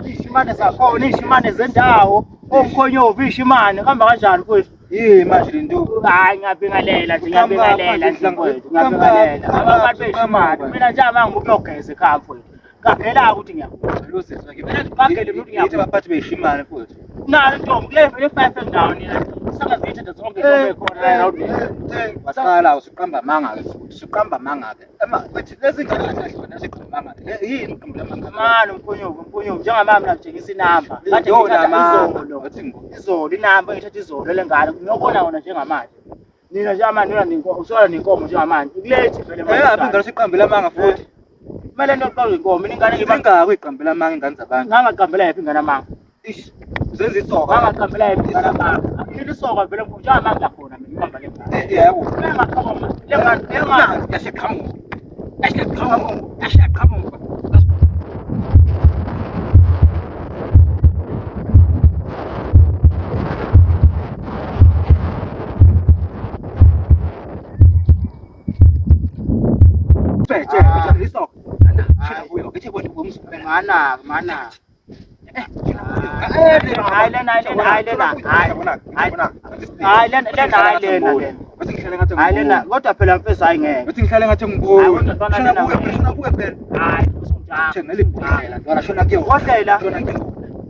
Ishimane zakhona, ishimane zendawo, omkhonyovu ishimane, kuhamba kanjani mfowethu? Yini manje le nto? Hayi ngiyabingelela nje, ngiyabingelela nje mfowethu, ngiyabingelela. Abantu beshimane, mina nje amanga ukuyogeza ekhaya mfowethu. Qaphela ukuthi ngiyakugagele ukuthi ngiyathi abaphathi beshimane futhi. Nalo ntombi kule le five endawo nina. Sangazithatha zonke intombi ekhona la erawundini. Waqala usuqamba amanga ke futhi, usuqamba amanga ke. Ema bathi lezi ngane kahle wena usuqamba amanga. Yini uqamba amanga? Mani umkhonyovu, umkhonyovu njengamama mina ngitshengisa inamba. Kade ngithatha izolo. Izolo inamba ngithatha izolo lengane. Ngiyobona wona njengamanje. Nina njengamanje nina nenkomo, usola nenkomo njengamanje. Ikulethi vele manje. Eh, aphi ingane usuqambela amanga futhi. Kumele into yokuqala inkomo, mina ingane ngiba ingako iqambela amanga ingane zabantu. Ngangaqambela yiphi ingane amanga? Ish, uzenza isoka. Ngangaqambela yiphi ingane amanga? Mina isoka vele njengamanje ngiyakhona mina ngibamba le ngane. Eh, yebo. Ngangaqhama le ngane, le ngane yasheqhamuka. Yasheqhamuka, yasheqhamuka. Mana, mana. Hayi lena, hayi lena, hayi lena, hayi. Hayi lena, lena, hayi lena, lena. Hayi lena, kodwa phela mfethu hayi ngeke. Uthi ngihlale ngathi ngibona. Shona kuwe phela, shona kuwe phela. Hayi, usunjalo. Thengela ibhodlela, ntwana shona kuyona. Bhodlela. Shona kuyona.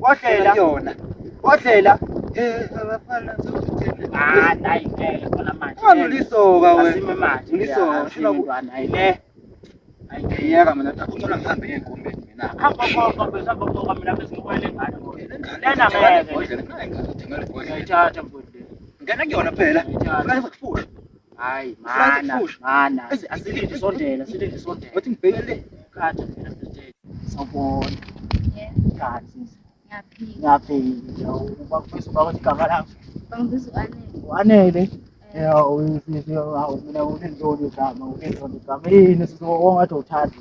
Bhodlela. Kuyona. Bhodlela. Eh, abafana sokuthena. Ah, hayi ngeke khona manje. Manje ulisoka wena. Asime manje. Ulisoka, shona kuwe. Hayi le. Ngiyeka mina akungcono ngihambe ngenkombeni mina. Hamba konke mfethu, hamba konke mina bese ngibuyele ngane. Lena ngeke. Ngiyayithatha mfowethu. Ngena kuyona phela. Funa ngikufushe. Hayi mana, mana. Asilinde sondela, asilinde sondela. Wathi ngibheke le. Khatha phela mfethu. Sawubona. Yebo. Njani sisi? Ngiyaphila. Ngiyaphila. Uba kubiza uba ukuthi igama lakho. Bangibiza u-Anele. U-Anele. Ya, usisi hawu mina unentoni igama, unentoni igama. Yini sisi ongathi awuthandi.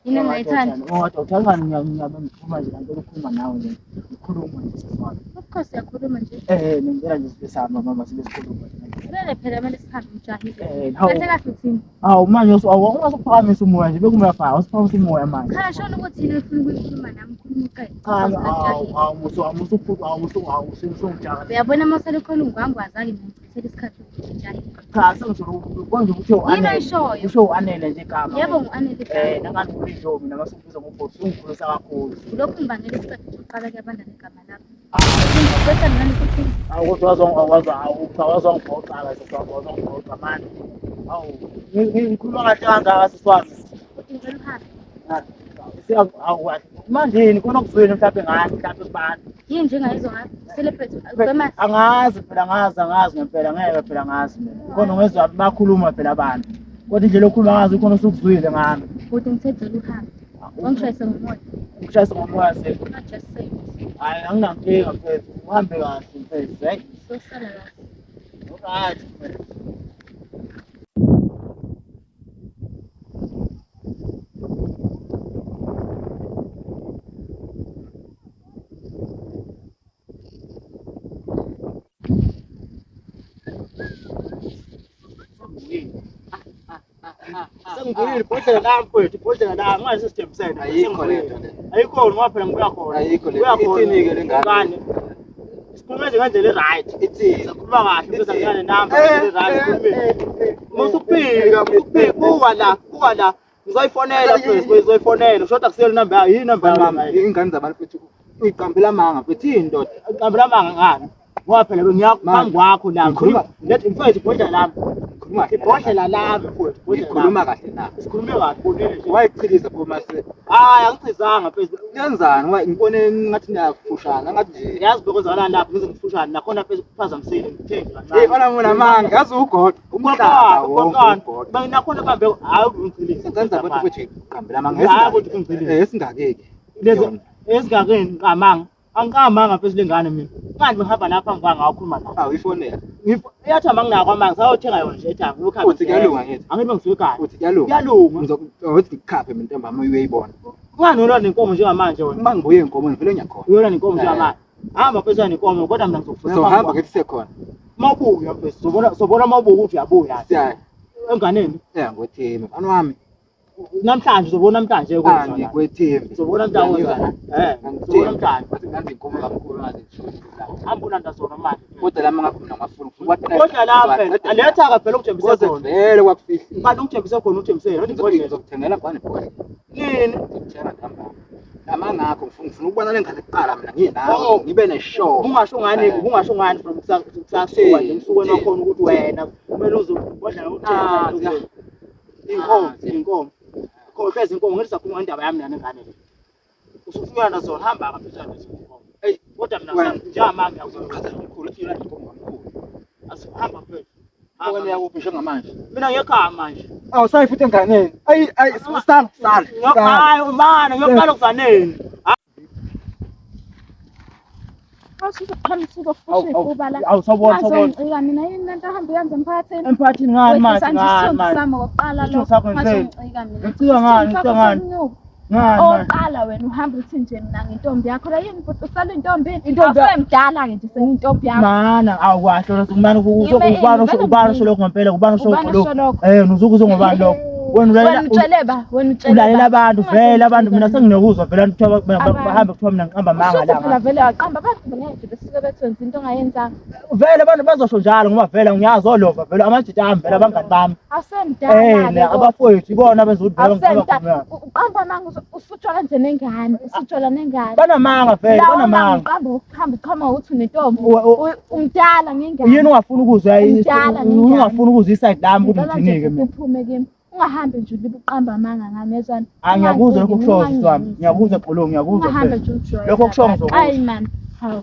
Yini engingayithandi? Ongathi awuthandi ngani ngiyabe ngikhuluma nje ngempela ukukhuluma nawe nje. Ngikhuluma nje sisi wami. Of course siyakhuluma nje. Eh, ngempela nje sibe sihamba mama sibe sikhuluma nje. Vele phela kumele sihambe ngijahile. Eh, hawu. Kahle kahle uthini? Hawu manje ungasuphakamisa umoya nje bekumele faka, usuphakamisa umoya manje. Cha shona ukuthi yini ofuna ukuyikhuluma nami ukhuluma uqede. Cha, hawu hawu musu musu hawu musu hawu usungijaka. Uyabona uma sele khona ungwangwaza-ke mina ngichithela isikhathi ukuthi ngijahile. Cha sengisho konje ukuthi Yini u-Anele. oyishoyo? Usho u-Anele nje igama. Yebo ngu-Anele igama. Eh, nangani ulinto mina masukubiza ngobhosi ungikhulisa kakhulu. Ulokhu ngibangela isiqephu sokuqala kuyabanda negama lakho. Ah. Bese ngani ukuthi Awu kodwa waze awu cha waze wangiphoxa ke sisi wami waze wangiphoxa mani. Awu ngikhuluma kahle kangaka sisi wami. uthi ngicela uhambe. Awu manje yini khona okuzwile mhlawumbe ngani mhlawumbe kubantu. Yini nje engayizwa ngakho? Celebrate famous. Angazi phela angazi angazi ngempela ngeke phela angazi mina. Khona ungezwa bakhuluma phela abantu. Kodwa indlela okhuluma ngazo khona usukuzwile ngami. Uthi ngithe ngicela uhambe. Wangishayisa ngomoya. Ngishayisa ngomoya sesi. I just say it. Hayi anginankinga mfethu. Uhambe kahle mfethu. Hey. Sosala kahle. Alright mfethu. Sengibuyile ibhodlela lami mfowethu, ibhodlela lami manje sesithembisene. Ayikho le nto le. Ayikho ngoba phela ngibuya khona. Ayikho le. Ngibuya khona. Ithini-ke le ngane? Ngane. Sikhulume nje ngendlela e-right. Ithini? Sikhuluma kahle mfethu angiyane namba Eh, ngendlela e-right eh, sikhulume. eh, eh. Musuphika, musuphika, buka la, buka la. Ngizoyifonela mfethu, ngizoyifonela. Ushoda kusiyona inamba yayo, yini inamba yayo? Mama, ingane zabantu mfethu uyiqambela amanga mfethu yini ndoda? Qambela amanga ngani? Ngoba phela bengiyaphambi kwakho la. Ngikhuluma- Lethi mfethu ibhodlela lami. Ngikhuluma kahle. Ibhodlela lami mfethu, ibhodlela lami. Ngikhuluma kahle na. Sikhulume kahle bonile nje. Wayichiliza pho mase. Hayi angichizanga mfethu. Kuyenzani? Ngoba ngibone ngathi niyafushana, ngathi nje. Yazi bekwenzakalani lapho ngize ngifushane nakhona mfethu kuphazamisile ngithe nje Hey, kancane. bana mina manga, yazi ugodo. Umhlaba wonke ugodo. Nakhona bambe hayi ungichilise. Ingane zabantu mfethu uqambela amanga. Hayi ukuthi ungichilise. Eh, esingakeke. Lezi ezingakeni ngiqamanga. Angiqamanga mfethu lengane mina. Kanti ngihamba lapha ngibanga ngakhuluma nawe. Awu ifonela. Iyathi manginako amanzi sayothenga yona nje ethangi ukhaphe. Uthi kuyalunga ngithi. Angithi bengisuke ekhaya. Uthi kuyalunga. Kuyalunga. Ngizokuthi ngikukhaphe mina ntambama uyoyibona. Ungani uyolwa nenkomo njengamanje wena? Uma ngibuye inkomo ngivele ngiyakhona. Uyolwa nenkomo njengamanje. Hamba mfethu nenkomo kodwa mina ngizokufuna. Sohamba ngithi sekhona. Mawubuya mfethu sobona sobona mawubuka ukuthi uyabuya. Siya Enganeni ya ngothimi mfana wami. Namhlanje uzobona namhlanje kwenza. Angikwethembi. Uzobona namhlanje kwenza. Eh, uzobona namhlanje. Wathi nganzi inkomo kakhulu ngaze ngishone la. Hamba ulanda zona manje. Kodwa lama ngakho mina ngafuna Kodwa la phela aletha ka phela ukuthembise Koze khona. vele kwakufihlile. Kanti ukuthembise khona uthembisele. Uthi ngibodlela. Ngizokuthengela ngwane ibhodlela. Nini? Ngizokuthenga ntambama. Lama ngakho ngifuna ukubona le ngane kuqala mina nginawe Oh. ngibe ne-sure. Ungasho ngani ungasho ngani from kusasuka nje emsukweni wakhona ukuthi wena kumele uze ubodlela Ah, uthenge. Inkomo, Ah, siya. inkomo. Khohlwa izinkomo ngithi sakhuluma ngendaba yami nane ngane le. Usufika nazo hamba kaphela nazo inkomo. Eyi, Kodwa mina wena- njengamanje Uzoqhatha nomkhulu uthi yona inkomo kamkhulu. asihamba phela. Wena uyakuphi njengamanje? Mina ngiyekhaya manje. Awu sayi futhi enganeni. Ayi ayi sala sala. Hayi mana ngiyoqala kuvaneni. Awusuzoqhamuka ufushe ifuba la. Awu sawubona sawubona. Ungazongicika mina yini lento ohambe uyenza emphakathini? Emphakathini ngani manje Wehlisa nje ngani isithunzi manje? sami okokuqala Isithunzi lokho. sakho ngitheni? Ungazongicika mina. Ngicika ngani, Isithunzi sakho ngicika ngani? sokunyuka. Ngani manje? Oqala wena uhamba uthi nje mina ngintombi yakho la yini futhi usale intombi Intombi ya- awusemdala-ke nje sengiyintombi yakho. Mana awukahle lokho kumane Ngime ini, ubani vele ubani ngime. usho lokho ngempela ubani usho Ubani lokho. usho lokho? Eh uzuke ngobani lokho? Wena Wena ulalela utshele ba, wena utshele ba. ulalela abantu vele abantu mina senginokuzwa vele abantu kuthiwa Abantu. bahambe kuthiwa mina ngiqamba amanga Ushuthi phela la. vele waqamba abantu ngeke besuke bethi wenza into ongayenzanga. Vele abantu bazosho njalo ngoba vele ngiyazi olova vele amajita ami vele abangani bami. Eh Awusemdala-ke ne abafowethu ibona benza ukuthi vele ngiqamba Awusemdala. khona. Uqamba amanga usutshola nje nengane, usutshola nengane. Banamanga vele Lawo banamanga. uqamba ukuhamba uchama ukuthi unentombi. We- Umdala ngengane. Yini ungafuni ukuzwa Umdala ngengane. ungafuni ukuzwa iside lami ukuthi Ngicela nje ngithinike mina. uphume kimi. Ungahambi nje ulibe uqamba amanga ngami yezwana. Angiyakuzwa lokho Ungangiciki, kushoyo sisi wami. ungangizisi. Ngiyakuzwa Xolo ngiyakuzwa Ungahambi phela. nje ujwayele. Lokho kushoyo ngizokuzwa. Hayi man. Hawu.